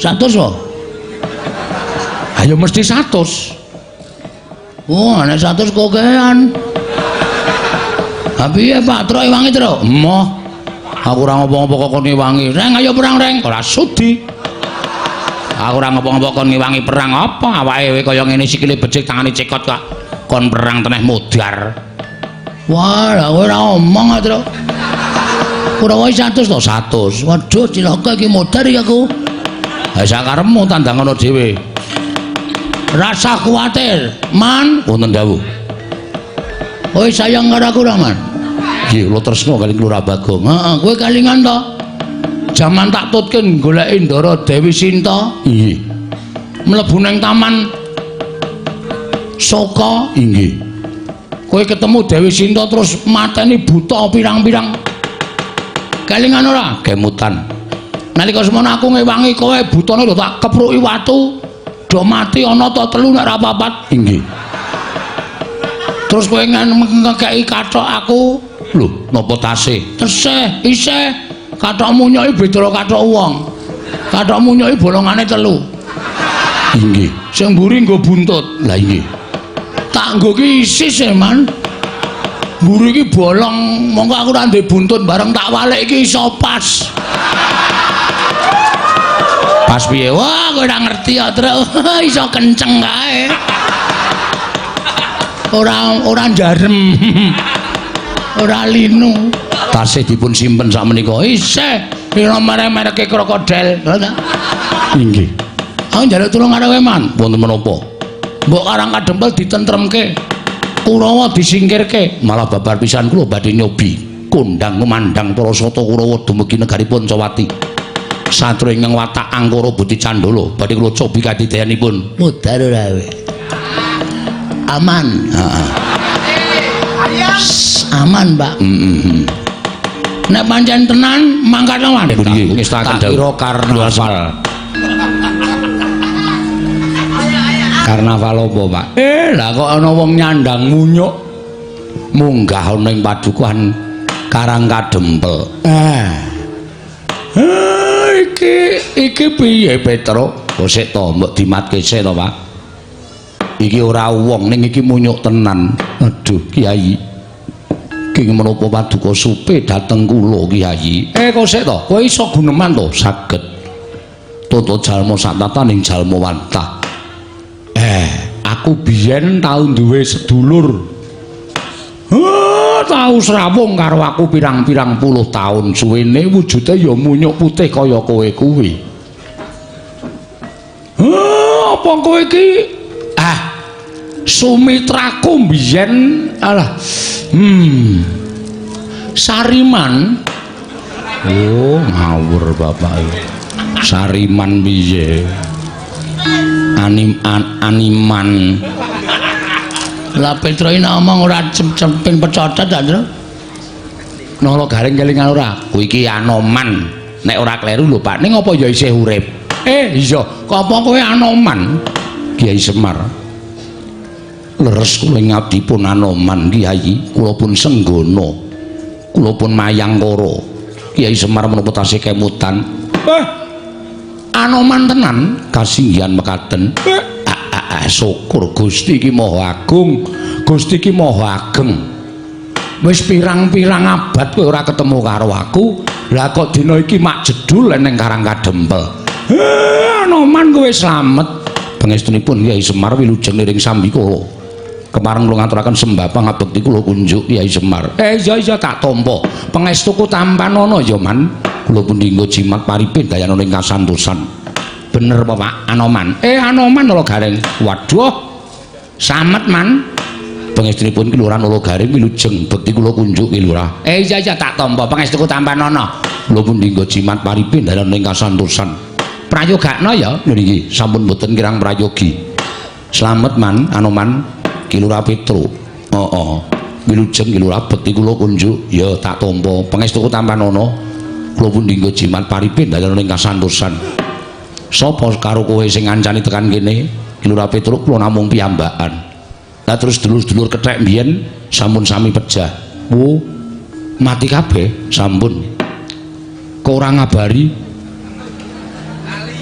100 kok. Ayo mesti 100. Oh, nek 100 kokean. Ha piye Pak Truk ewangi, Truk? Emoh. Aku ora ngopo-ngopo kok kon ngewangi. Reng ayo perang, Reng. Ora sudi. Aku ora ngopo-ngopo kon ngewangi perang apa? Awake kaya ngene sikile becik tangane cekot kok. Kon perang teneh modar. Wah, lah kowe ora omong, Truk. Kurawa 100 to 100. Waduh, cilaka iki modar iki aku. Ha sakarepmu tandang ngono dhewe. Rasa kuwatir, Man. Wonten dawuh. Kowe sayang karo aku ora, Man? Nggih, kula tresna kali Lurah Bagong. Heeh, kowe kalingan to? Jaman tak tutke goleki Ndara Dewi Sinta. Inggih. Mlebu nang taman Soka. Inggih. Kowe ketemu Dewi Sinta terus mateni buta pirang-pirang. Kelingan ora? Kemutan. Nalika semono aku ngewangi kowe butane lho tak kepruki watu. Do mati ana ta telu nek ora papat. Inggih. Terus kowe ngekeki kathok aku. Lho, napa tasih? Tesih, isih. Kathok munyoki beda karo kathok wong. Kathok munyoki bolongane telu. Inggih. Sing mburi nggo buntut. Lah inggih. Tak nggo ki isis e, Man. Mburi iki bolong, mongko aku ora ndek buntut bareng tak walik iki iso pas. Pas piye? Wah, kowe ora ngerti ya, Truk. Iso kenceng kae. Ora ora njarem. Ora linu. Tasih dipun simpen sakmenika. Isih pira merek-mereke krokodil. Inggih. Aku njaluk tulung karo kowe, Man. Wonten menapa? Mbok Karang Kadempel ditentremke. Kurawa disingkirke. Malah babar pisan kula badhe nyobi kondang kumandhang para sata Kurawa dumugi negari Pancawati. Satria ingkang watak angkara budi candala badhe kula cobi kadidayanipun. Mudhar ora kowe. Aman. Heeh. Aman, Pak. Heeh. Nek pancen tenan mangkat lawan. Ngestaken dawuh karnaval. Karnaval apa, Pak? Lah kok ana wong nyandang munyuk munggah ana ing padukuhan Karang Kadempel. Iki iki piye, Petruk? Kok sik to, mbok dimatke sik to, Pak. Iki ora wong ning iki munyuk tenan. Aduh, Kiai. King menapa paduka supe dhateng kula, Kiai? Kok sik to? Kowe iso guneman to? Saged. Toto jalma satataning jalma wantah. Aku biyen tau duwe sedulur. Tau srawung karo aku pirang-pirang puluh taun suwene wujude ya munyuk putih kaya kowe kuwi. Apa kowe iki? Ah, sumitraku biyen alah. Sariman. Oh, ngawur bapak iki. Sariman piye? Animan. Lah Petro iki ngomong ora cemping pecotot ta, Tru? Nala garing kelingan ora? Kuwi iki Anoman. Nek ora kleru lho, Pak. Ning apa ya isih urip? Iya. Kok apa kowe Anoman? Kiai Semar. Leres kula ngabdipun Anoman, Kiai. Kula pun senggana. Kula pun mayangkara. Kiai Semar menapa tasih kemutan? Anoman tenan kasinggihan mekaten. Syukur Gusti iki Maha Agung. Gusti iki Maha Ageng. Wis pirang-pirang abad kowe ora ketemu karo aku. Lah kok dina iki mak jedul ning Karang Kadempel. Anoman kowe slamet. Pangestunipun Kyai Semar wilujeng niring sambikala. Kepareng kula ngaturaken sembah pangabekti kula kunjuk Kyai Semar. Iya iya tak tampa. Pangestuku tampanana ya, Man. Kula pundi nggo jimat paripin dayana ing kasantosan. Bener apa, Pak? Anoman. Anoman lho Gareng. Waduh. Samet, Man. Pangestunipun Ki Lurah Nala Gareng wilujeng bekti kula kunjuk Ki Lurah. Iya iya tak tampa pangestuku tampanana. Kula pundi nggo jimat paripin dayana ing kasantosan. Prayogakno ya niki sampun boten kirang prayogi. Slamet, Man, Anoman. Ki Lurah Petro. Heeh. Wilujeng Ki Lurah bekti kula kunjuk ya tak tampa pangestuku tampanana. Kula pundi nggo jimat paripin dayana ing kasantosan. Sapa karo kowe sing ngancani tekan kene? Ki Lurah Petro kula namung piyambakan. Lah terus dulur-dulur kethek mbiyen sampun sami pejah. Oh, mati kabeh sampun. Kok ora ngabari?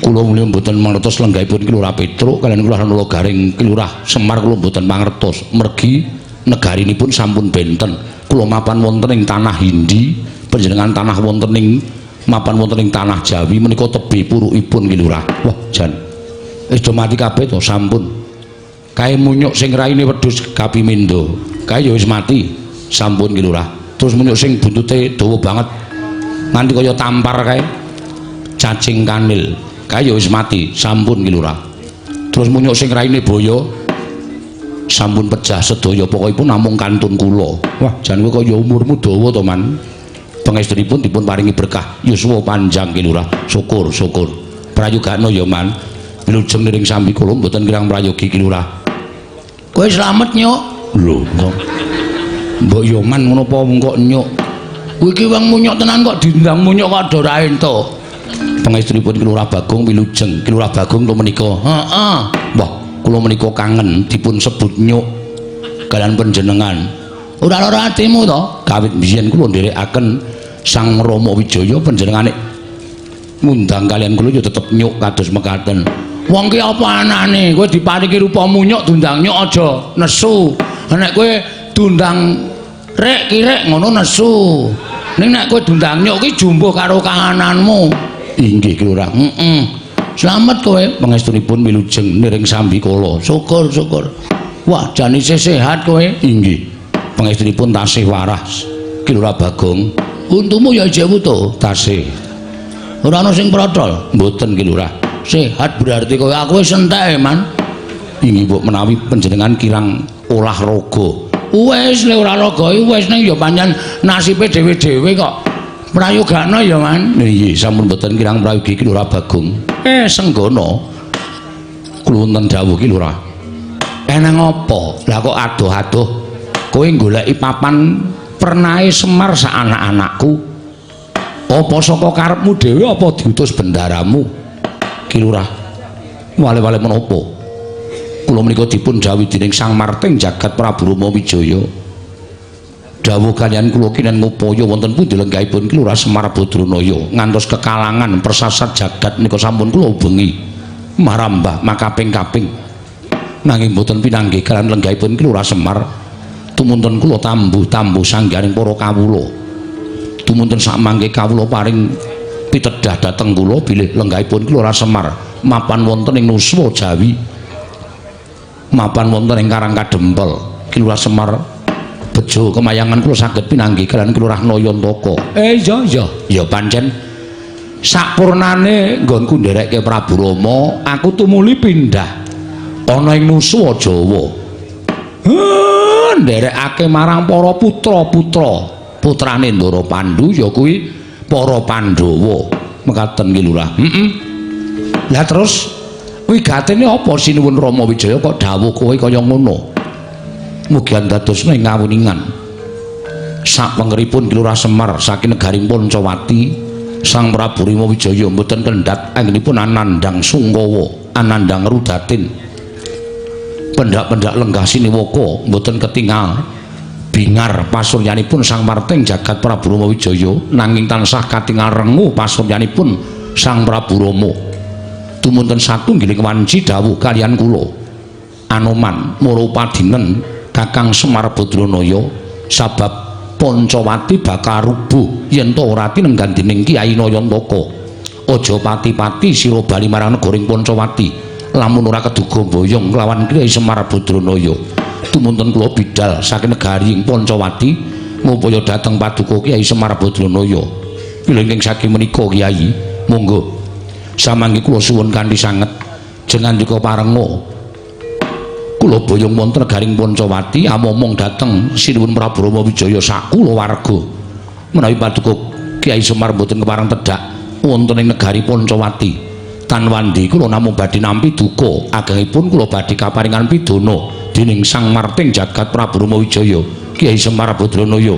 Kula mulya mboten mangertos lenggahipun Ki Lurah Petruk kaliyan Lurah Nala Garing Ki Lurah Semar kula mboten mangertos. Mergi negarinipun sampun benten. Kula mapan wonten ing tanah Hindi, panjenengan tanah wonten ing mapan wonten ing tanah Jawi menika tebih purukipun Ki Lurah. Wah, jan. Wis do mati kabeh to sampun. Kae munyuk sing raine wedhus Kapimendo. Kae ya wis mati. Sampun Ki Lurah. Terus munyuk sing buntute dawa banget. Nganti kaya tampar kae. Cacing kanil. Kae ya wis mati. Sampun Ki Lurah. Terus munyuk sing raine boyo sampun pejah sedaya, pokokipun namung kantun kula. Wah, jan kowe kaya umurmu dawa to, Man. Pangestunipun dipun paringi berkah yuswa panjang Ki Lurah. Syukur, syukur. Prayogakno ya, Man. Wilujeng niring sambi kula mboten kirang prayogi Ki Lurah. Kowe slamet, Nyuk. Lho, kok. Mbok yo Man ngono apa wong kok nyuk. Kowe iki wong munyuk tenan kok diundang munyuk kok ora entuk. Pangestunipun Ki Lurah Bagong wilujeng. Ki Lurah Bagong to menika. Heeh. Wah, kula menika kangen dipun sebut nyuk kalian panjenengan. Ora lara atimu to? Kawit biyen kula nderekaken Sang Rama Wijaya panjenengane ngundang kalian kula ya tetep nyuk kados mekaten. Wong ki apa anane? Kowe diparingi rupa munyuk diundang nyuk aja nesu. Nek kowe diundang rek kirek ngono nesu. Ning nek kowe diundang nyuk ki jumbuh karo kahananmu. Inggih Ki Lurah. Heeh. Slamet kowe pangestunipun wilujeng niring sambi kula. Syukur, syukur. Wah, jan isih sehat kowe. Inggih. Pangestunipun tasih waras Ki Lurah Bagong. Untumu ya isih wutuh? Tasih. Ora ana sing protol? Mboten Ki Lurah. Sehat berarti kowe. Aku wis entek, Man. Inggih, mbok menawi panjenengan kirang olahraga. Wis le olahraga wis ning ya pancen nasibe dhewe-dhewe kok. Prayogakno ya, Man. Nggih, sampun mboten kirang prayogi Ki Lurah Bagong. Senggono. Kula wonten dawuh Ki Lurah. Eneng apa? Lah kok adoh-adoh kowe goleki papan pernahe Semar sak anak-anakku. Apa saka karepmu dhewe apa diutus bendaramu? Ki Lurah. Wale-wale menapa? Kula menika dipun dhawuhi dening Sang Marting Jagat Prabu Rama Wijaya. Dawuh kaliyan kula kinen ngupaya wonten pundi lenggahipun Ki Lurah Semar Badranaya ngantos kekalangan persasat jagat menika sampun kula ubengi marambah makaping-kaping. Nanging boten pinanggih kaliyan lenggahipun Ki Lurah Semar. Tumunten kula tambuh-tambuh sangganing para kawula. Tumunten sakmangke kawula paring pitedah dhateng kula bilih lenggahipun Ki Lurah Semar mapan wonten ing Nuswa Jawi. Mapan wonten ing Karang Kadempel. Ki Lurah Semar bejo kemayangan kula saged pinanggih kaliyan Ki Lurah Nayantaka. Iya iya, ya pancen sakpurnane nggonku nderekke Prabu Rama, aku tumuli pindah ana ing Nuswa Jawa. Nderekake marang para putra-putra putrane Ndara Pandu ya kuwi para Pandhawa. Mekaten Ki Lurah. Heeh. Lah terus wigatene apa sinuwun Rama Wijaya kok dawuh kowe kaya ngono? Mugi andadosna ing ngawuningan. Sapengeripun Ki Lurah Semar saking negari Pancawati, Sang Prabu Rama Wijaya mboten kendhat anggenipun anandhang sungkawa, anandhang rudatin. Pendak-pendak lenggah siniwaka mboten ketingal bingar pasuryanipun Sang Marting Jagat Prabu Rama Wijaya nanging tansah katingal renguh pasuryanipun Sang Prabu Rama. Tumunten satunggiling wanci dawuh kaliyan kula Anoman Murupadinen Kakang Semar Badranaya sabab Pancawati bakal rubuh yen ta ora tinenggan dening Kyai Nayantaka. Aja pati-pati sira bali marang negaring Pancawati lamun ora keduga boyong kelawan Kyai Semar Badranaya. Tumunten kula bidal saking negari ing Pancawati ngupaya dhateng paduka Kyai Semar Badranaya. Pilih saking menika Kyai, monggo samangke kula suwun kanthi sanget jengandika parenga. Kula boyong wonten negaring Pancawati amomong dhateng Sinuwun Prabu Rama Wijaya sakulawarga. Menawi paduka Kyai Semar mboten kepareng tedhak wonten ing negari Pancawati. Tan wandi kula namung badhe nampi duka, agengipun kula badhe kaparingan pidana dening Sang Marting Jagat Prabu Rama Wijaya Kyai Semar Badranaya.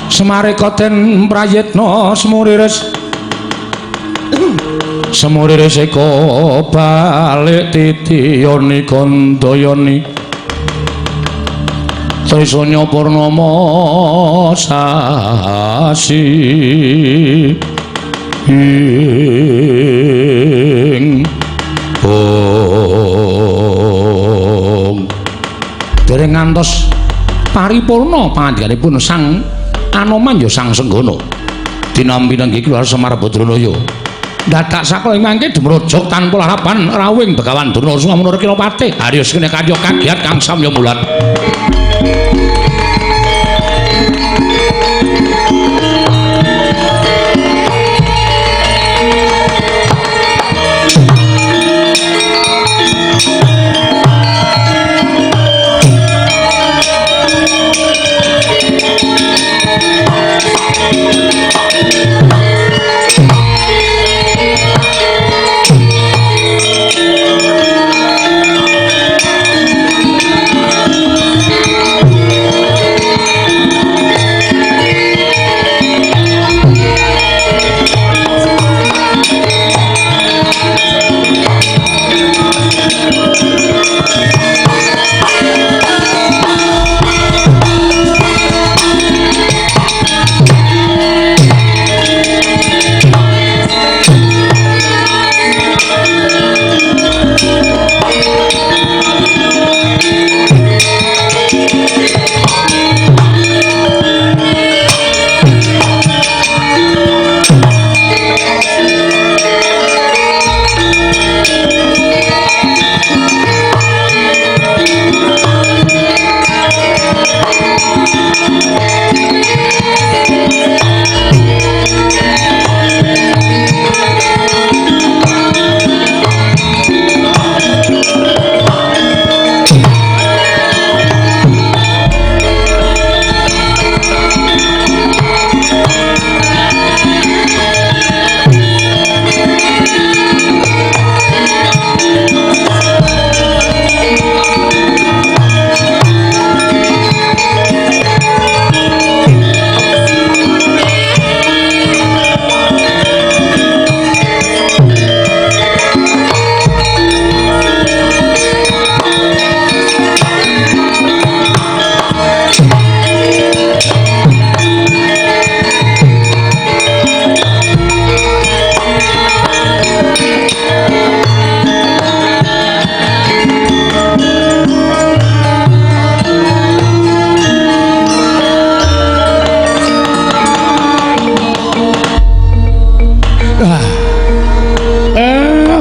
Semareka den prayitna semuriris semuriris eka balik titiyani gandayani Trisanya purnama sasi. Ing ong dereng ngantos paripurna pangandikanipun Sang Anoman ya Sang Senggana dinampi nangge keluar Semar Badranaya dadak sakala ing mangke dumrojog tanpa larapan rawuhing Begawan Durna Sumamunara Kinapatih Harya Sengkuni karya kagiat kang samya mulat.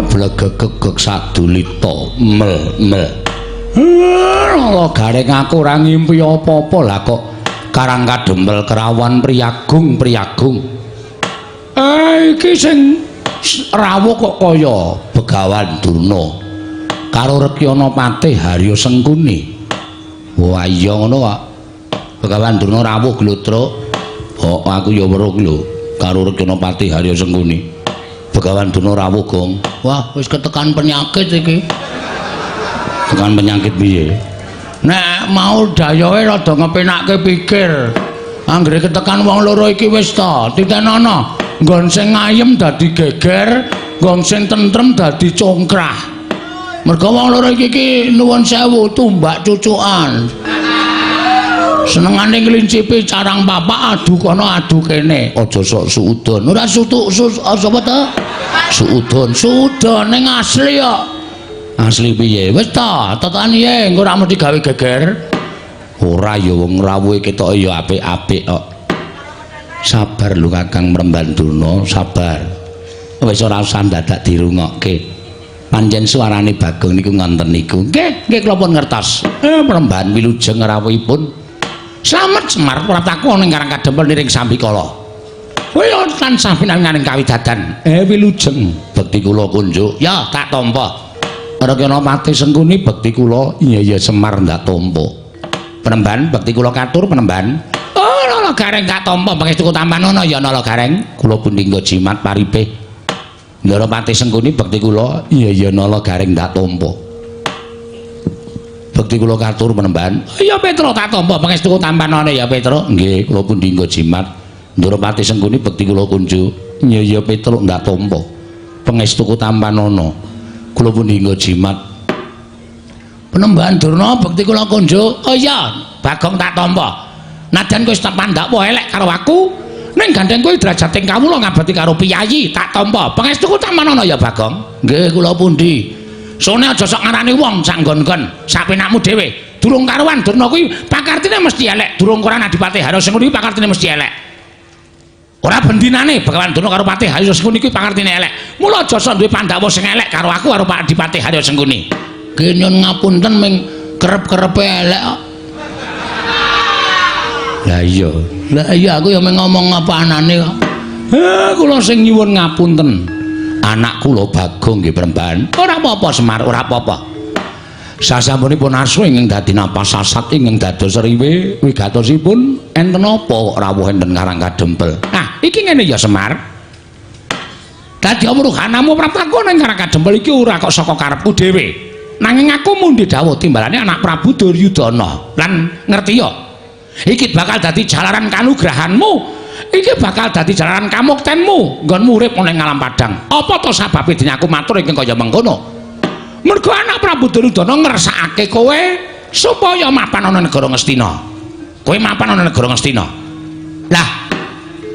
Blegegegeg sadulita mel mel. Ala gareng aku ora ngimpi apa-apa lah kok Karang Kadempel kerawan priyagung priyagung. Iki sing rawuh kok kaya Begawan Durna karo Rekyana Patih Harya Sengkuni. Wah iya ngono kok. Begawan Durna rawuh glodrok. Oh aku ya weruh lho karo Rekyana Patih Harya Sengkuni. Begawan Durna rawuh gong. Wah wis ketekan penyakit iki. Tekan penyakit piye? Nek mau dayohe rada ngepenakke pikir. Anggere ketekan wong loro iki wis ta, titenono. Nggon sing ayem dadi geger, nggon sing tentrem dadi congkrah. Mergo wong loro iki iki nuwun sewu tumbak cucukan. Senengane nglincipi carang papak adu kono adu kene. Aja sok suudon. Ora sutuk sapa ta? Suudon, suudon ning asli kok. Asli piye? Wis ta, tetekan piye engko ora mesti gawe geger. Ora ya wong rawuhe ketoke ya apik-apik kok. Sabar lho Kakang Mremban Durna, sabar. Wis ora usah dadak dirungokke. Pancen suarane Bagong niku ngonten niku. Nggih, nggih kula pun ngertos. Mremban wilujeng rawuhipun. Slamet Semar prataku ana ing Karang Kadempel niring sambikala. Kowe tansah pinanganing kawidadan. Wilujeng bekti kula kunjuk. Ya, tak tampa. Rekyana Patih Sengkuni bekti kula. Iya iya Semar ndak tampa. Penemban bekti kula katur penemban. Oh, Nala Gareng tak tampa pangestu tampanana ya Nala Gareng. Kula pundi nggo jimat paripih. Ndara Patih Sengkuni bekti kula. Iya iya Nala Gareng ndak tampa. Bekti kula katur penemban. Iya Petro tak tampa pangestu tampanana ya Petro. Nggih, kula pundi nggo jimat. Ndara Patih Sengkuni bekti kula kunjuk. Iya iya Petro ndak tampa. Pangestu tampanana. Kula pundi nggo jimat. Penemban Durna bekti kula kunjuk. Oh iya, Bagong tak tampa. Najan kowe wis tak pandhakwa elek karo aku, Ning gandeng kowe derajating kawula ngabekti karo piyayi, tak tampa. Pangestuku tampanana ya, Bagong. Nggih, kula pundi? Sone aja sok ngarani wong sak nggon-nggon, sak penakmu dhewe. Durung karuan Durna kuwi pakartine mesti elek. Durung karuan Adipati Harya Sengkuni kuwi pakartine mesti elek. Ora bendinane Begawan Durna karo Patih Harya Sengkuni kuwi pakartine elek. Mula aja sok duwe pandhawa sing elek karo aku karo Pak Adipati Harya Sengkuni. Nggih nyun ngapunten ming kerep-kerepe elek kok. Lah iya. Lah iya aku ya mung ngomong apa anane kok. Kula sing nyuwun ngapunten. Anak kula Bagong nggih Premban. Ora apa-apa Semar, ora apa-apa. Sasampunipun asu ingkang dadi napas sasat ingkang dados riwe wigatosipun enten apa kok rawuh enten Karang Kadempel. Ah, iki ngene ya Semar. Dadi amruhanamu praptaku ning Karang Kadempel iki ora kok saka karepku dhewe. Nanging aku mundi dawuh timbalane anak Prabu Duryudana. Lan ngerti ya? Iki bakal dadi jalaran kanugrahanmu. Iki bakal dadi jalaran kamuktenmu nggonmu urip ana ing alam padang. Apa to sababe dene aku matur ingkang kaya mengkono? Mergo anak Prabu Duryudana ngersakake kowe supaya mapan ana negara Ngastina. Kowe mapan ana negara Ngastina. Lah,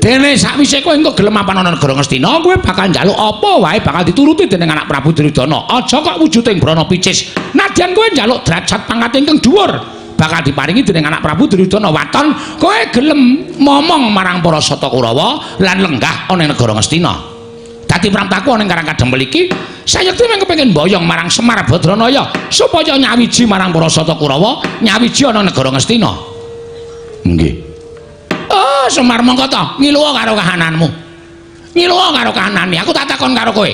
dene sakwise kowe engko gelem mapan ana negara Ngastina, kowe bakal njaluk apa wae bakal dituruti dening anak Prabu Duryudana. Aja kok wujuding brana picis. Nadyan kowe njaluk derajat pangkat ingkang dhuwur, bakal diparingi dening anak Prabu Duryudana. Waton kowe gelem momong marang para Sata Kurawa lan lenggah ana ing negara Ngastina. Dadi pramtaku ana ing Karang Kadempel iki sayekti mung kepengin mboyong marang Semar Badranaya supaya nyawiji marang para Sata Kurawa, nyawiji ana negara Ngastina. Nggih. Oh, Semar mongko to, ngiluwa karo kahananmu. Ngiluwa karo kahanane, aku tak takon karo kowe.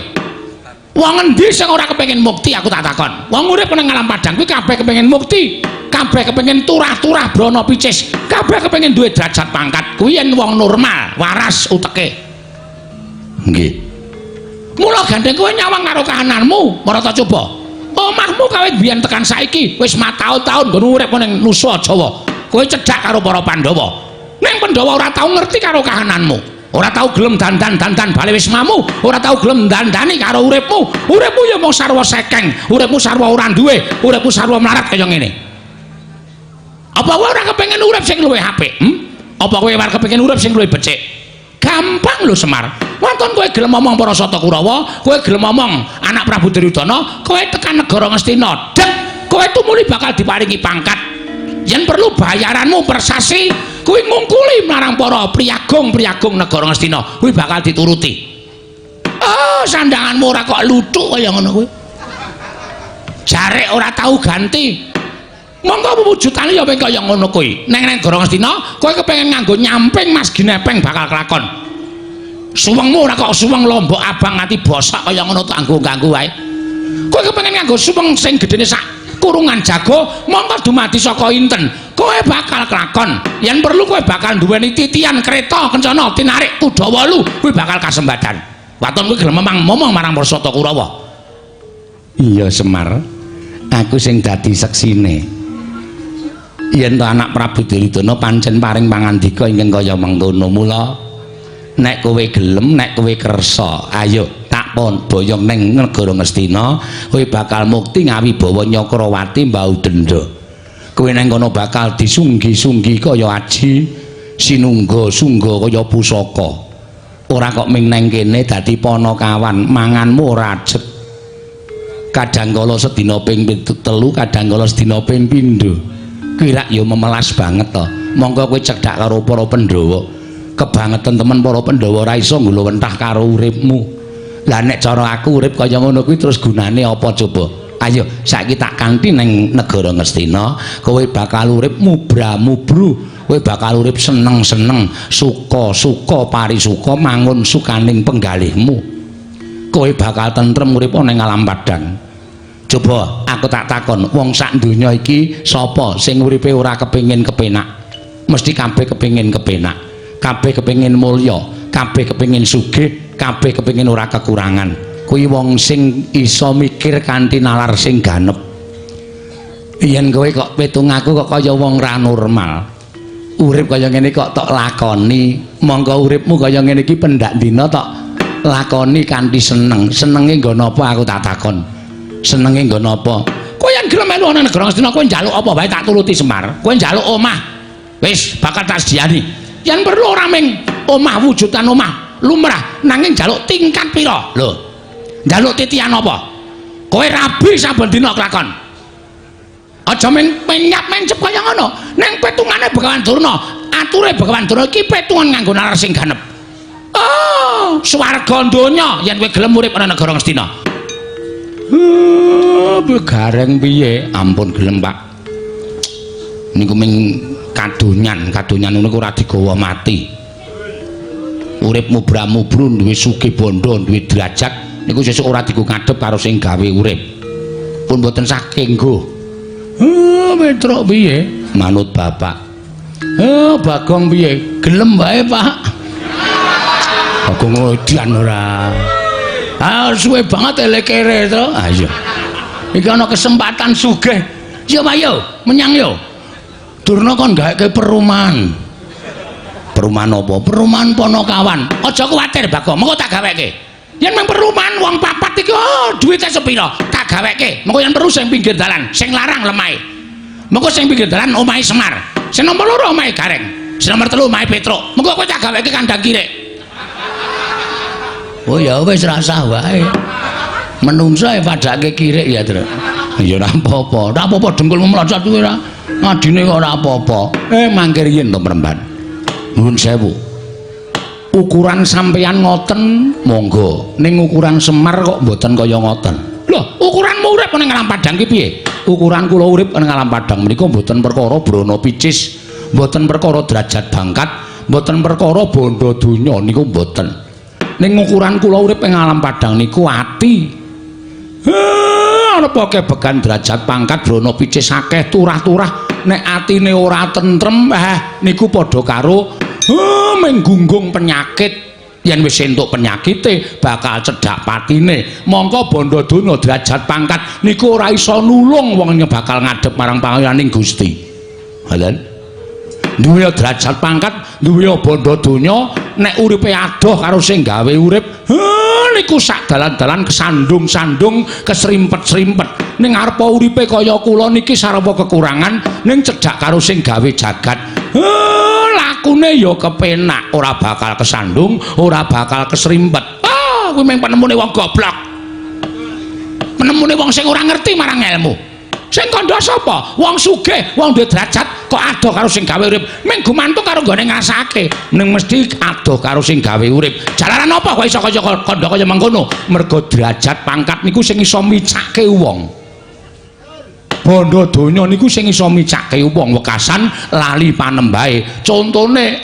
Wong endi sing ora kepengin mukti aku tak takon. Wong urip nang alam padang kuwi kabeh kepengin mukti, kabeh kepengin turah-turah brana picis, kabeh kepengin duwe derajat pangkat. Kuwi yen wong normal, waras uteke. Nggih. Mula gandeng kowe nyawang karo kahananmu, marata coba. Omahmu kawit biyen tekan saiki wis mataun-taun nggon urip ning Nusa Jawa. Kowe cedhak karo para Pandhawa. Ning Pandhawa ora tau ngerti karo kahananmu. Ora tau gelem dandan-dandan bale wismamu, ora tau gelem dandani karo uripmu. Uripmu ya mung sarwa sekeng, uripmu sarwa ora duwe, uripmu sarwa mlarat kaya ngene. Apa kowe ora kepengin urip sing luwih apik? Hmm? Apa kowe ora kepengin urip sing luwih becik? Gampang lho Semar. Waton kowe gelem ngomong para Sata Kurawa, kowe gelem ngomong anak Prabu Duryudana, kowe tekan negara Ngastina, dek, kowe tumuli bakal diparingi pangkat. Yen perlu bayaranmu persasi kuwi ngungkuli marang para priyagung-priyagung negara Ngastina, kuwi bakal dituruti. Oh, sandanganmu ora kok luthuk kaya ngono kuwi. Jarek ora tau ganti. Monggo wujudane ya kaya ngono kuwi. Neng negara Ngastina, kowe kepengin nganggo nyamping Mas Ginepeng bakal kelakon. Suwengmu ora kok suweng lombok abang nganti bosok kaya ngono tak nganggo-nganggo wae. Kowe kepengin nganggo suweng sing gedene sak kurungan jago, mongko dumadi saka inten. Kowe bakal kelakon. Yen perlu kowe bakal duweni titian kereta kencana tinarik kuda wolu, kuwi bakal kasembadan. Waton kowe gelem memang momong marang para Sata Kurawa. Iya Semar, aku sing dadi seksine. Yen to anak Prabu Duryudana pancen paring pangandika ingkang kaya mengkono, mula nek kowe gelem, nek kowe kersa, ayo tak pon boyong ning negara Ngastina, kowe bakal mukti ngawibawa Nyakrawati mbau denda. Kowe nang kono bakal disunggi-sunggi kaya aji, sinungga-sungga kaya pusaka. Ora kok ming nang kene dadi panakawan, manganmu ora ajeg. Kadang kala sedina ping 3, kadang kala sedina ping pindho. Kuwi rak ya memelas banget to. Mongko kowe cedhak karo para Pandhawa. Kebangetan temen para Pandhawa ora iso nggulawentah karo uripmu. Lah nek cara aku urip kaya ngono kuwi terus gunane apa coba? Ayo saiki tak kanthi ning negara Ngastina, kowe bakal urip mubra-mubru, kowe bakal urip seneng-seneng, suka-suka parisuka mangun sukaning penggalihmu. Kowe bakal tentrem urip ning alam padang. Coba aku tak takon, wong sak donya iki sapa sing uripe ora kepengin kepenak? Mesti kabeh kepengin kepenak, kabeh kepengin mulya, kabeh kepengin sugih, kabeh kepengin ora kekurangan. Kuwi wong sing iso mikir kanthi nalar sing ganep. Yen kowe kok pitung aku kok kaya wong ra normal. Urip kaya ngene kok tok lakoni, mongko uripmu kaya ngene iki pendak dina tok lakoni kanthi seneng. Senenge nggo napa aku tak takon? Senenge nggo napa? Kowe yen gelem melu ana negara Ngastina kowe njaluk apa wae tak turuti Semar. Kowe njaluk omah wis bakal tak sediani. Yen perlu ora ming Omah wujudan omah lumrah nanging njaluk tingkat pira? Lho. Njaluk titian apa? Kowe rabi saben dina kelakon. Aja mung menyap mencep kaya ngono. Ning petungane Begawan Durna, ature Begawan Durna iki petungan nganggo nalar sing ganep. Oh, swarga donya yen kowe gelem urip ana negara Ngastina. Gareng piye? Ampun gelem, Pak. Niku ming kadonyan, kadonyan niku ora digawa mati. Urip mubra-mubru duwe sugih bondo, duwe derajat niku sesuk ora digo ngadep karo sing gawe urip. Pun mboten saking nggo. Petruk piye? Manut bapak. Bagong piye? Gelem wae, Pak. Bagong edan ora. Ah, suwe banget elekere to. Ah iya. Iki ana kesempatan sugih. Yo, Pak, yo, menyang yo. Durna kon gawekke perumahan. Perumahan apa? Perumahan Ponokawan. Aja kuwatir, Bagong, mengko tak gaweke. Yen mung perumahan wong papat iki, oh, duwite sepira? Tak gaweke. Mengko yen perlu sing pinggir dalan, sing larang lemahe. Mengko sing pinggir dalan omahe Semar. Sing nomor loro omahe Gareng. Sing nomor telu omahe Petruk. Mengko kowe tak gaweke kandang kirik. Oh ya wis rasah wae. Menungso e padake kirik ya, Tru. Ya ora apa-apa. Ora apa-apa dengkulmu mlocot kuwi ora. Ngadine kok ora apa-apa. Mangke riyin to Mremban. Nuwun sewu. Ukuran sampeyan ngoten monggo. Ning ukuran Semar kok mboten kaya ngoten. Lho, ukuranmu urip ning alam padang ki piye? Ukuran kula urip ning alam padang menika mboten perkara brana picis, mboten perkara derajat bangkat, mboten perkara bondo donya niku mboten. Ning ukuran kula urip ing alam padang niku ati. Arep kebegan derajat pangkat brana picis akeh turah-turah nek atine ora tentrem niku padha karo mengunggung penyakit. Yen wis entuk penyakite bakal cedhak patine. Mongko bondo donya derajat pangkat niku ora iso nulung wong bakal ngadhep marang pangayaning Gusti. Ngoten. Duwe derajat pangkat, duwe bondo donya, nek uripe adoh karo sing gawe urip, niku sak dalan-dalan kesandung-sandung, kesrimpet-srimpet. Ning arepa uripe kaya kula niki sarwa kekurangan, ning cedhak karo sing gawe jagat. Lakune ya kepenak, ora bakal kesandung, ora bakal kesrimpet. Ah, kuwi mung penemune wong goblok. Penemune wong sing ora ngerti marang ilmu. Sing kandha sapa? Wong sugih, wong duwe derajat kok adoh karo sing gawe urip. Ming gumantung karo nggone ngrasake. Ning mesti adoh karo sing gawe urip. Jalaran apa kok iso kaya kandha kaya mengkono? Mergo derajat pangkat niku sing iso micake wong. Bondo donya niku sing iso micake wong wekasan lali panembahe. Contone,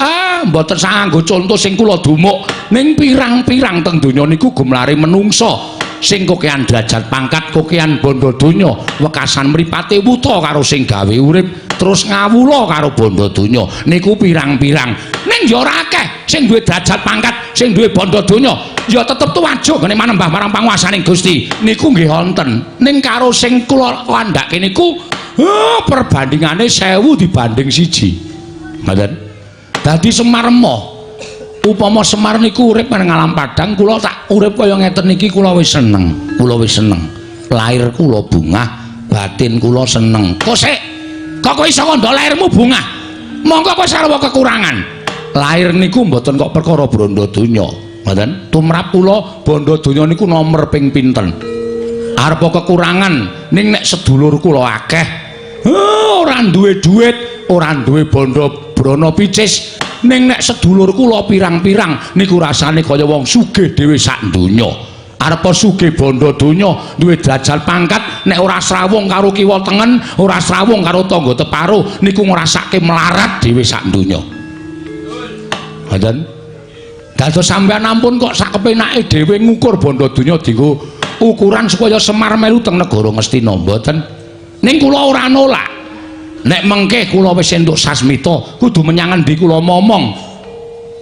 mboten sanggo conto sing kula dumuk ning pirang-pirang teng donya niku gumlare menungsa. Sing kokean derajat pangkat, kokean bondo donya, wekasan mripate wuta karo sing gawe urip, terus ngawula karo bondo donya. Niku pirang-pirang. Ning ya ora akeh sing duwe derajat pangkat, sing duwe bondo donya, ya tetep tuwajuk ngene manembah marang panguwasaning Gusti. Niku nggih wonten. Ning karo sing kula kandhake niku, perbandingane 1000 dibanding 1. Ngoten. Dadi Semar emoh. Upama Semar niku urip nang alam padang, kula tak urip kaya ngeten niki kula wis seneng. Kula wis seneng. Lahir kula bungah, batin kula seneng. Kok sik? Kok kowe iso kandha lahirmu bungah? Monggo kowe sarwa kekurangan. Lahir niku mboten kok perkara bondo donya. Ngoten. Tumrap kula bondo donya niku nomer ping pinten. Arepa kekurangan ning nek sedulur kula akeh, ora duwe duit, ora duwe bondo brana picis. Ning nek sedulur kula pirang-pirang niku rasane kaya wong sugih dhewe sak donya. Arepa sugih bondo donya, duwe derajat pangkat, nek ora srawung karo kiwa tengen, ora srawung karo tangga teparo, niku ngrasake melarat dhewe sak donya. Ngoten. Dados sampeyan ampun kok sak kepenake dhewe ngukur bondo donya dienggo ukuran supaya Semar melu teng negara Ngastina mboten. Ning kula ora nolak. Nek mengke kula wis entuk sasmita, kudu menyang endi kula momong.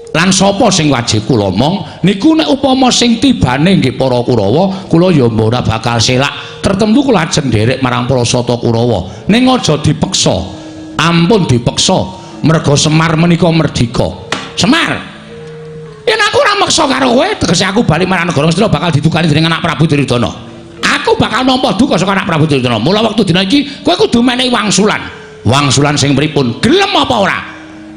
Lan sapa sing wajib kula omong niku nek upama sing tibane nggih para Kurawa, kula ya ora bakal selak. Tertentu kula ajeng nderek marang para Sata Kurawa. Ning aja dipeksa. Ampun dipeksa. Merga Semar menika merdika. Semar. Yen aku ora meksa karo kowe, tegese aku bali marang negara Ngastina bakal didukani dening anak Prabu Duryudana. Aku bakal nampa duka saka anak Prabu Duryudana. Mula wektu dina iki kowe kudu menehi wangsulan. Wangsulan sing pripun? Gelem apa ora?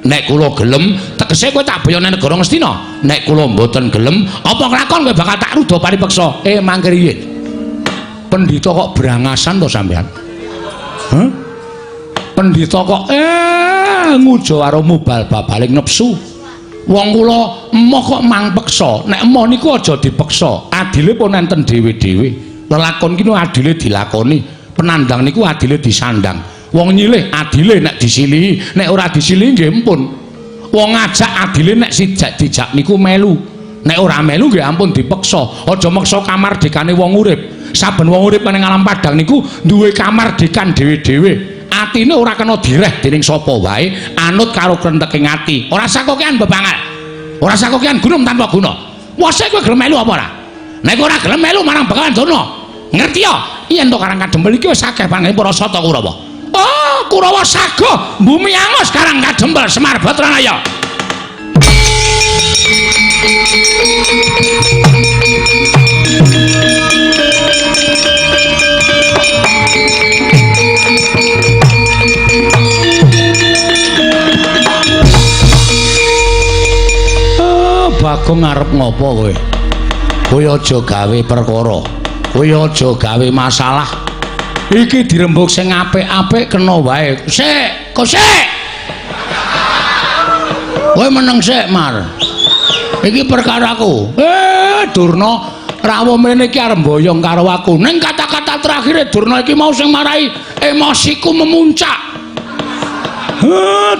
Nek kula gelem, tegese kowe tak boyong nang negara Ngastina. Nek kula mboten gelem, apa nglakon kowe bakal tak ruda paripeksa. Mangke riyin. Pendhita kok brangasan to sampean? Hah? Pendhita kok ngujo karo mubal babaling nepsu. Wong kula emoh kok mang peksa. Nek emoh niku aja dipeksa. Adile pun enten dhewe-dhewe. Lelakon ki adile dilakoni, penandang niku adile disandang. Wong nyilih adile nek disilihi, nek ora disilihi nggih ampun. Wong ngajak adile nek sijak dijak niku melu. Nek ora melu nggih ampun dipeksa. Aja meksa kamardikane wong urip. Saben wong urip ning alam padang niku duwe kamardikan dhewe-dhewe. Atine ora kena direh dening sapa wae, anut karo krenteking ati. Ora sakokean bebangal. Ora sakokean gunung tanpa guna. Wase kowe gelem melu apa ora? Nek ora gelem melu marang Begawan Durna. Ngerti ya? Yen to Karang Kadempel iki wis akeh pangene para sata Kurawa. Oh, Kurawa sago bumi angus Karang Kadempel Semar Batranaya. Bagong arep ngopo kowe? Kowe aja gawe perkara. Kowe aja gawe masalah. Iki dirembug sing apik-apik kena wae. Sik, kok sik. Kowe meneng sik, Mar. Iki perkaraku. Durna rawuh mrene iki arep mboyong karo aku. Ning kata-kata terakhire Durna iki mau sing marai emosiku memuncak.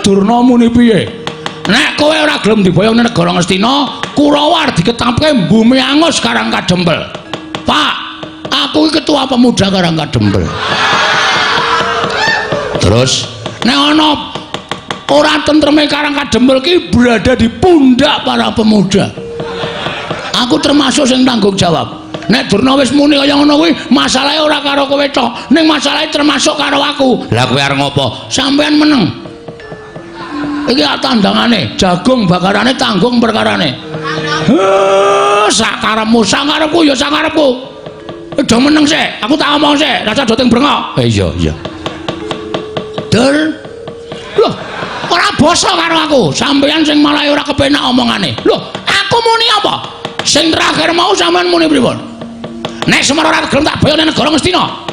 Durna muni piye? Nek kowe ora gelem diboyong ning negara Ngastina, Kurawa arep diketapke bumi angus Karang Kadempel. Pak, aku iki ketua pemuda Karang Kadempel. Terus nek ana ora tentreme Karang Kadempel ki berada di pundak para pemuda. Aku termasuk sing tanggung jawab. Nek Durna wis muni kaya ngono kuwi, masalahe ora karo kowe tok, ning masalahe termasuk karo aku. Lah kowe arep ngopo? Sampeyan meneng. Iki tandangane, jagung bakarane tanggung perkarane. Sakarepmu, sakarepku ya sakarepku. Do meneng sik, aku tak omong sik, rasa do teng brengok. Iya, iya. Dur. Loh, ora basa karo aku. Sampeyan sing malah ora kepenak omongane. Loh, aku muni apa? Sing terakhir mau sampeyan muni pripun? Nek Semar ora gelem tak boyong nang negara Ngastina.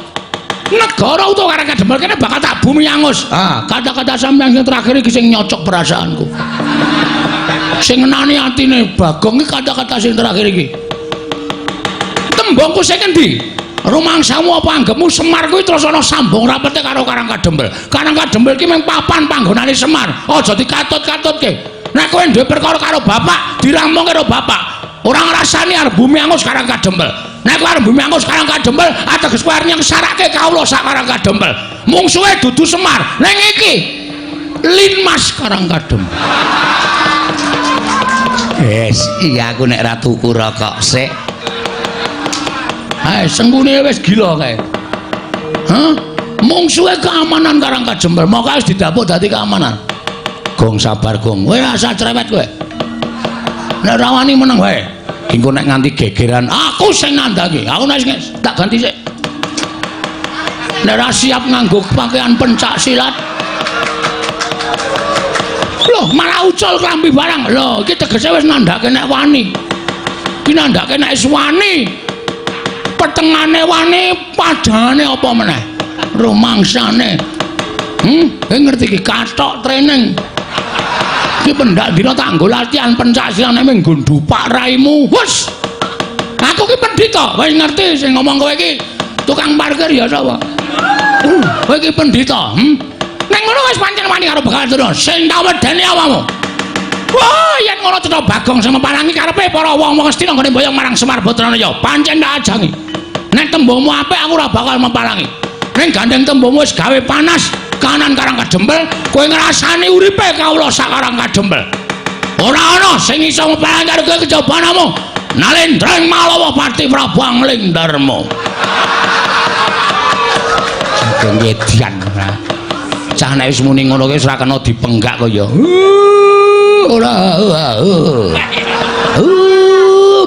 Negara utawa Karang Kadempel kene bakal tak bumi angus. Ah, kata-kata sampeyan sing terakhir iki sing nyocok perasaanku. Sing ngenani atine Bagong iki kata-kata sing terakhir iki. Tembungku sing endi? Rumangsamu apa anggepmu Semar kuwi terus ana sambung rapete karo Karang Kadempel. Karang Kadempel iki mung papan panggonane Semar. Aja dikatut-katutke. Nek kowe duwe perkara karo bapak, dirampung karo bapak. Ora ngrasani arep bumi angus Karang Kadempel. Nek kowe arep bumi angus Karang Kadempel, ateges kowe arep nyengsarake kawula sak Karang Kadempel. Mungsuhe dudu Semar, ning iki Linmas Karang Kadempel. Yes, iya aku nek ra tuku rokok sik. Ae sengkune wis gila kae. Hah? Mungsuhe keamanan Karang Kadempel, moko wis didapuk dadi keamanan. Gong sabar, Gong. Kowe rasa cerewet kowe. Nek ra wani meneng wae. Engko nek nganti gegeran, aku sing nandhangi. Aku nek tak ganti sik. Nek ra siap nganggo pakaian pencak silat. Loh, malah ucul klambi barang. Loh, iki tegese wis nandhake nek wani. Iki nandhake nek wis wani. Petengane wani, padane apa meneh? Rumangsane. Kowe ngerti iki kathok training. Iki pendak dina tak nggo latihan pencak silat nek mung nggo ndupak raimu. Wes. Aku ki pendhita, wis ngerti sing ngomong kowe iki tukang parkir ya sapa? Kowe iki pendhita, Ning ngono wis pancen wani karo Begawan Durna. Sing tak wedeni awakmu. Wah, yen ngono cetha Bagong sing meparangi karepe para wong-wong Ngastina nggone mboyong marang Semar Batranaya. Pancen tak ajangi. Nek tembungmu apik aku ora bakal meparangi. Ning gandeng tembungmu wis gawe panas kanan Karang Kadempel, kowe ngrasani uripe kawula sak Karang Kadempel. Ora ana sing iso meparangi karo kowe kejaba namung Nalendra ing Malawa Pati Prabu Angling Darma. Saking edian ora. Cah nek wis muni ngono kuwi wis ora kena dipenggak kaya. Ora.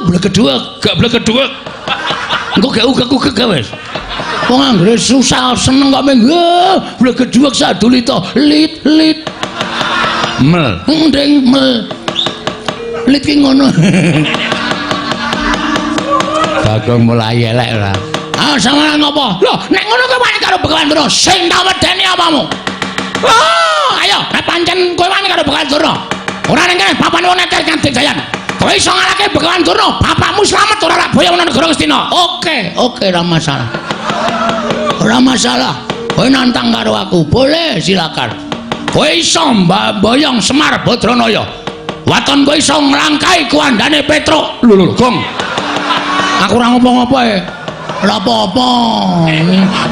Blegeduwek, gak blegeduwek. Engko gak ugek-ugek wis. Wong anggere susah seneng kok mung blegeduwek sadulita lit lit. Mel. Nding mel. Lit ki ngono. Bagong mulai elek ora. Ah, sampeyan ngopo? Lho, nek ngono kowe wani karo Begawan Durna, sing tak wedeni apamu? Oh, ayo, nek pancen kowe wani karo Begawan Durna. Ora ning kene papan wong neter Kadigdayan. Kowe iso ngalahke Begawan Durna, bapakmu slamet ora lak boyong nang negara Ngastina. Oke, oke, ora masalah. Ora masalah. Kowe nantang karo aku, boleh silakan. Kowe iso mboyong Semar Badranaya. Waton kowe iso nglangkai kuandane Petruk. Lho lho, Gong. Aku ora ngopo-ngopo e. Ora apa-apa.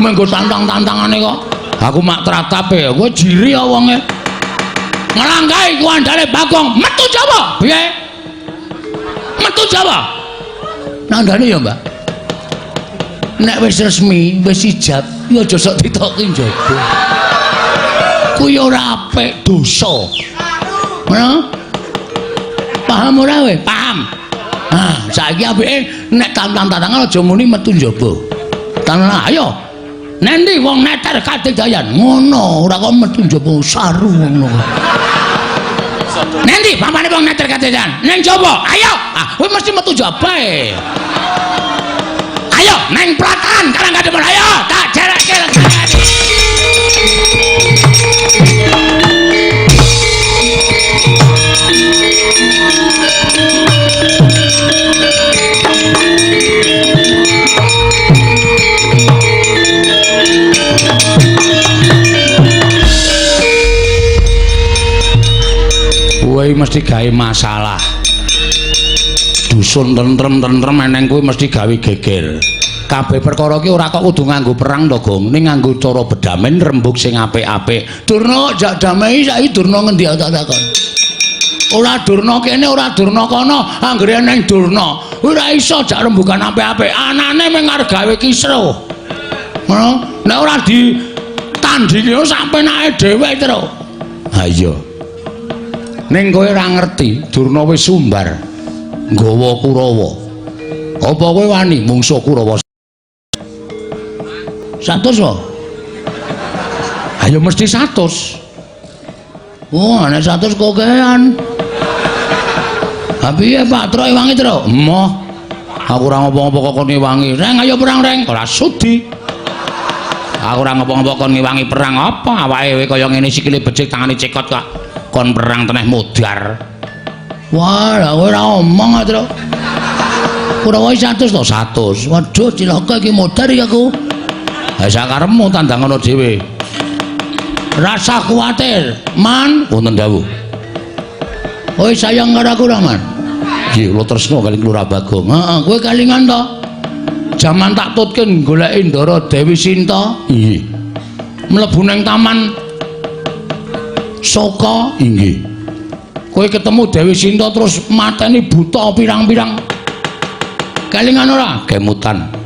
Menggo tantang-tantangane kok. Aku mak tratap e. Kowe jiri ya wonge. Nglangkai kuandane Bagong, metu Jawa. Piye? Metu Jawa. Nandane ya, Mbak. Nek wis resmi, wis ijab, ya aja sok ditoki njaba. Kuwi ora apik, dosa. Ngono? Paham ora kowe? Paham. Ah, saiki apike nek tantang-tantangan aja muni metu njaba. Tantang ayo. Nendi wong neter Kadigdayan? Ngono, ora kok metu njaba saru ngono. Nendi pampane wong neter Kadigdayan? Neng njaba. Ayo. Ah, kowe mesti metu njaba e. Ayo neng Plataran Karang Kadempel ayo tak jerekke legane. Kowe mesti gawe masalah. Dusun tentrem-tentrem eneng kowe mesti gawe geger. Kabeh perkara ki ora kok kudu nganggo perang to, Gong. Ning nganggo cara bedamen rembug sing apik-apik. Durna jak damai saiki Durna ngendi tak takon. Ora Durna kene, ora Durna kono, anggere eneng Durna. Ora iso jak rembugan apik-apik. Anane mung arep gawe kisruh. Ngono? Nek ora ditandingi sak penake dhewe terus. Ha iya. Ning kowe ora ngerti, Durna wis sumbar nggawa Kurawa. Apa kowe wani mungsuh Kurawa? 100 wae. Ayo mesti 100. Oh, nek 100 kokean. Ha piye Pak Truk ewangi Truk? Emoh. Aku ora ngopo-ngopo kok kon ngewangi. Reng ayo perang Reng. Ora sudi. Aku ora ngopo-ngopo kon ngewangi perang apa? Awake kaya ngene sikile becik tangane cekot kok. Kon perang teneh modar. Wah, lah kowe ora omong Truk. Kurawa 100 to 100. Waduh, cilaka iki modar iki aku. Ha sakarepmu tandang ngono dhewe. Rasa kuwatir, Man. Wonten dawuh. Kowe sayang karo aku ora, Man? Nggih, kula tresna kali Lurah Bagong. Heeh, kowe kalingan to? Jaman tak tutke goleki Ndara Dewi Sinta. Inggih. Mlebu nang taman Soka. Inggih. Kowe ketemu Dewi Sinta terus mateni buta pirang-pirang. Kalingan ora? Kemutan.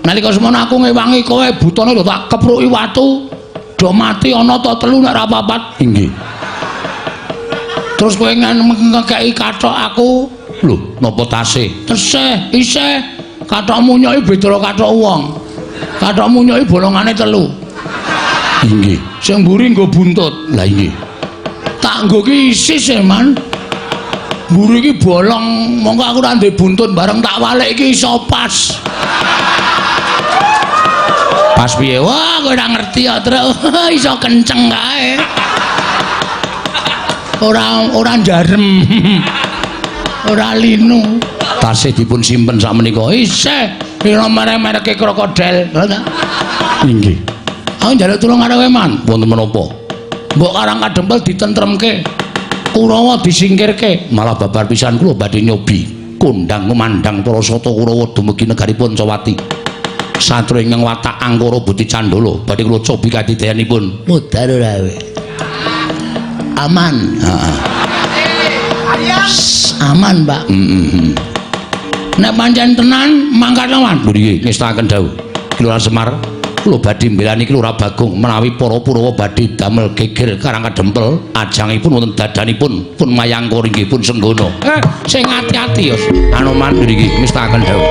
Nalika semono aku ngewangi kowe butane lho tak kepruki watu. Do mati ana ta telu nek ora papat. Inggih. Terus kowe ngekeki kathok aku. Lho, napa tasih? Tesih, isih. Kathok munyoki beda kathok wong. Kathok munyoki bolongane telu. Inggih. Sing mburi nggo buntut. Lah inggih. Tak nggo ki isis e, Man. Mburi iki bolong, mongko aku ora ndek buntut bareng tak walik iki iso pas. Pas piye? Wah, kowe ora ngerti ya, Truk. Iso kenceng kae. Ora ora njarem. Ora linu. Tasih dipun simpen sakmenika. Isih, pira merek-mereke krokodil. Lho ta? Inggih. Aku njaluk tulung karo kowe, Man. Wonten menapa? Mbok Karang Kadempel ditentremke. Kurawa disingkirke. Malah babar pisan kula badhe nyobi kondang kumandang para sata Kurawa dumugi negari Pancawati. Satru ingkang watak angkara budi candala badhe kula cobi kadidayanipun. Mudhar ora kowe. Aman. Heeh. Aman, Pak. Heeh. Nek pancen tenan mangkat lawan. Lho nggih, ngestakaken dawuh. Lurah Semar, kula badhe mbelani Lurah Bagong menawi para Purawa badhe damel geger Karang Kadempel, ajangipun wonten dadanipun pun mayangkara inggih pun senggana. Sing ati-ati ya. Anoman nggih ngestakaken dawuh.